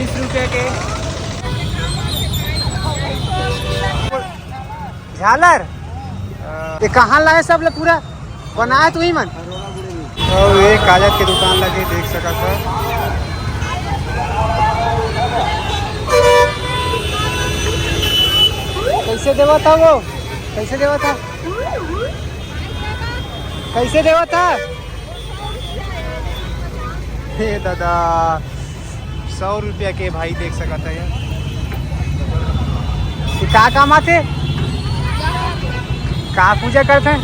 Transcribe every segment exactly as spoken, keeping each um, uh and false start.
बीस रुपया के झालर। ये कहाँ लाए सब ले पूरा? बनाए तो ही मन। अउ ये काजत के दुकान लगे, देख सकत ह। कैसे देवा था वो? कैसे देवा था? कैसे देवा था? हे दादा, सौ रुपया के भाई, देख सकत ह यार। ये का काम आथे? का पूजा करथे?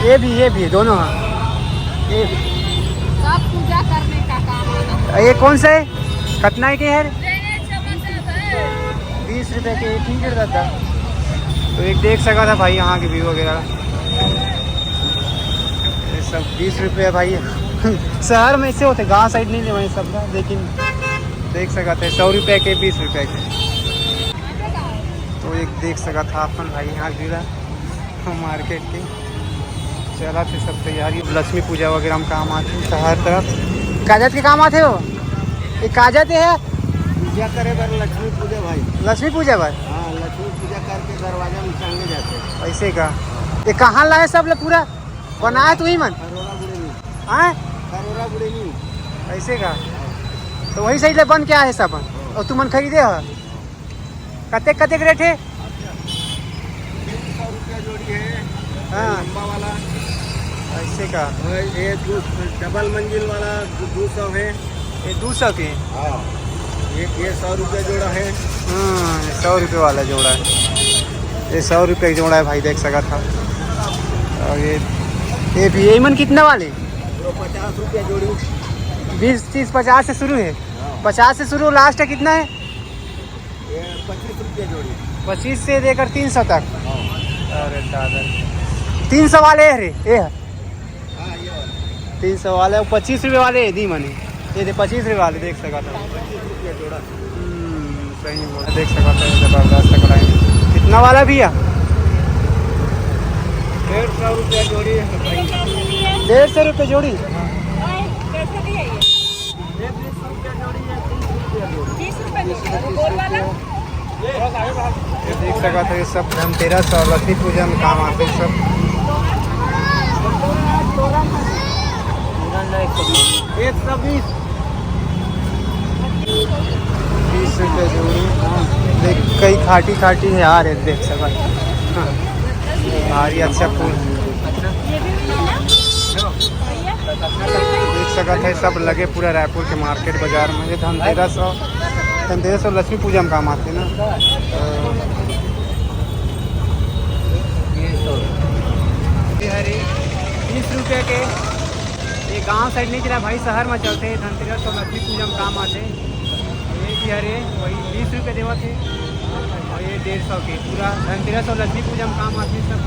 ये भी, ये भी, दोनों ह। ये भी। सब पूजा करने का काम आता है। ये कौन सा है? कतना के है? बीस रुपया के, ठीक है दादा। तो एक देख सकत ह भाई, यहाँ के व्यू वगैरह, ये सब बीस रुपया भाई। शहर में से होथे, गांव साइड नहीं लेवाए सब ना, लेकिन देख सकत ह सौ रुपया के, बीस रुपया के। तो एक देख सकत ह अपन भाई, यहाँ के व्यू ला। मार्केट के चलत हे सब तैयारी, लक्ष्मी पूजा वगैरह में काम आथे, शहर तरफ। काजत के काम आथे वो? ये काजत हे? पूजा करे बर लक्ष्मी पूजा भाई। लक्ष्मी पूजा बर? हाँ, लक्ष्मी पूजा करके दरवाजा में टांगे जाथे। ऐसे का? ये कहाँ लाए सब ले पूरा? बनाए तो ही मन? खरोरा बुड़ेनी। हाँ? खरोरा बुड़ेनी। ऐसे का? तो वही साइड ले बन के आए सब? हाँ। और तुमन खरीदे हो? कतेक, कतेक रेट हे? तीन सौ रुपया जोड़ी है। हाँ। लंबा वाला। ऐसे का? और ये दो, डबल मंजिल वाला दो, दो सौ है। ये दो सौ के? हाँ। ये, ये सौ रुपया जोड़ा है। हाँ, ये सौ रुपये वाला जोड़ा है। ये सौ रुपये का जोड़ा है भाई, देख सकत ह। और ये, ये भी, ये मन कितना वाले? वो पचास रुपया जोड़ी। बीस, तीस, पचास से शुरू है। हाँ। पचास से शुरू, लास्ट है कितना है? ये पच्चीस रुपया जोड़ी। पच्चीस से लेकर तीन सौ तक। हाँ। अरे दादा, तीन सौ वाले है रे, ये है। हाँ, ये वाला। तीन सौ वाले, पच्चीस रुपये वाले है दी मने। ये दे पच्चीस रुपये वाले, देख सकत ह। पच्चीस रुपया जोड़ा। हम्म, सही बोला, देख सकत ह, जबरदस्त कढ़ाई। कितना वाला भैया? डेढ़ सौ रुपया जोड़ी है भाई। डेढ़ सौ रुपये जोड़ी? हाँ। कैसे दिए ये? ये बीस रुपया जोड़ी है, तीस रुपया जोड़ी। तीस रुपया जोड़ी, गोल वाला? ये देख सकत ह, ये सब धनतेरस और लक्ष्मी पूजा में काम आथे सब। एक सौ बीस। बीस रुपये जोड़ी। देख, कई खाटी खाटी है यार, ये देख सकत ह। हाँ। भारी अच्छा फूल। देख सकत ह, सब लगे पूरा रायपुर के मार्केट बाजार में। ये धनतेरस और, धनतेरस और लक्ष्मी पूजा में काम आथे ना। ये हरे बीस रुपया के, ये गांव साइड नहीं चला भाई, शहर में चलथे, धनतेरस और लक्ष्मी पूजा में काम आथे। ये भी हरे, वही बीस रुपये देवत हे, और ये डेढ़ सौ के। पूरा धनतेरस और लक्ष्मी पूजा में काम आथे सब।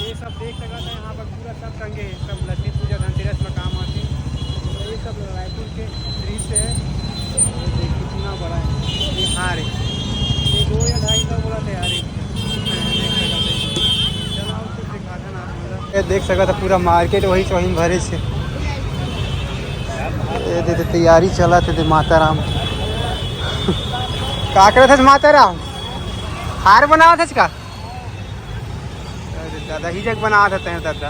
ये सब देख सकत ह, यहाँ पर पूरा सब टंगे हे, सब लक्ष्मी पूजा, धनतेरस में काम आथे। तो ये सब रायपुर के दृश्य है। ये देखिए, कितना बड़ा है ये हार है। ये दो या ढाई सौ बोला था यार, एक। चलो, और कुछ दिखाते ना आप लोग। ये देख सकत ह, पूरा मार्केट वही चौहिन भरे से। ये दे, दे तैयारी चलत हे, दे माता राम। का करत हस माता राम? हार बनावत हस का? अरे दादा, ही जग बनावत हते हैं दादा।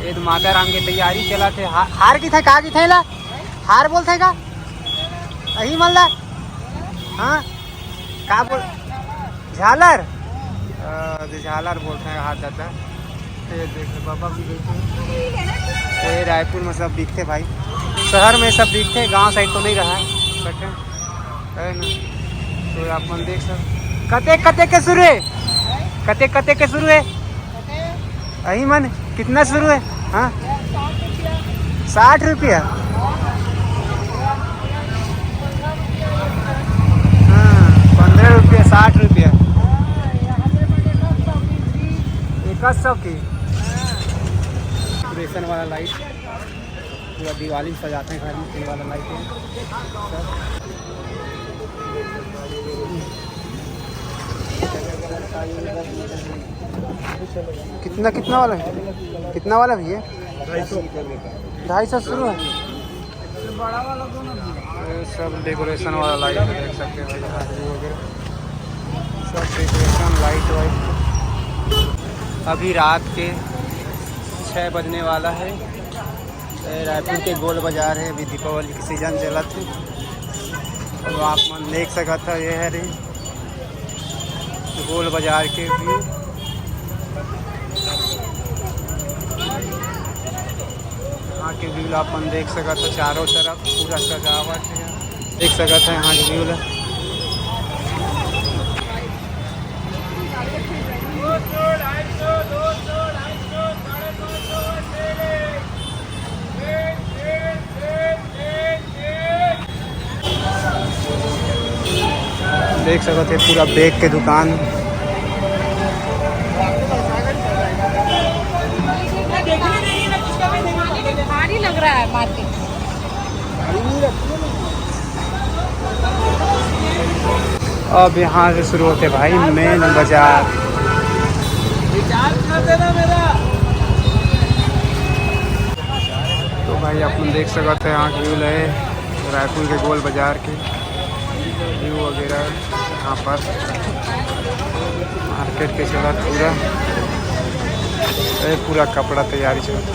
ये तो माता राम के तैयारी चलत हे। हा-, हार की थे, का की थे ला? हार बोलथे का? अही मन ला? हाँ? का बोल? झालर? अ, जे झालर बोलथे हाथ दादा। ये देख, बाबा भी बैठे हैं। ये रायपुर में सब बिकथे भाई, शहर में सब बिकथे, गांव साइड तो नहीं रहा है, but है ना? तो आप मन देख सक-, कते, कते के शुरू है? कते, कते के शुरू है? अही मन, कितना शुरू है? हाँ, साठ रुपया। हाँ, पन्द्रह रुपया, साठ रुपया। एक सौ की। डेकोरेशन वाला लाइट, पूरा दिवाली सजाते हैं घर में, ये वाला लाइट है। कितना, कितना वाला है? कितना वाला भैया? ढाई सौ शुरू है। ये सब डेकोरेशन वाला लाइट है, देख सकते हो, झांकी वगैरह, सब डेकोरेशन लाइट वाइट। अभी रात के छः बजने वाला है। ये रायपुर के गोल बाजार है, अभी दीपावली के सीजन चलत है। अब आप मन देख सकत हो, ये है रे गोल बाजार के व्यू। यहाँ के व्यू ला अपन देख सकत हो, चारों तरफ पूरा सजावट है, देख सकत हो यहाँ के व्यू ला। देख सकत हे पूरा बैग के दुकान। भारी लग रहा है मार्केट। अब यहाँ से शुरू होते भाई मेन बाजार। तो भाई आप लोग देख सकते हैं यहाँ के व्यू है रायपुर के गोल बाजार के व्यू वगैरह। यहाँ पर मार्केट के चलत पूरा, ये पूरा कपड़ा तैयारी चलत।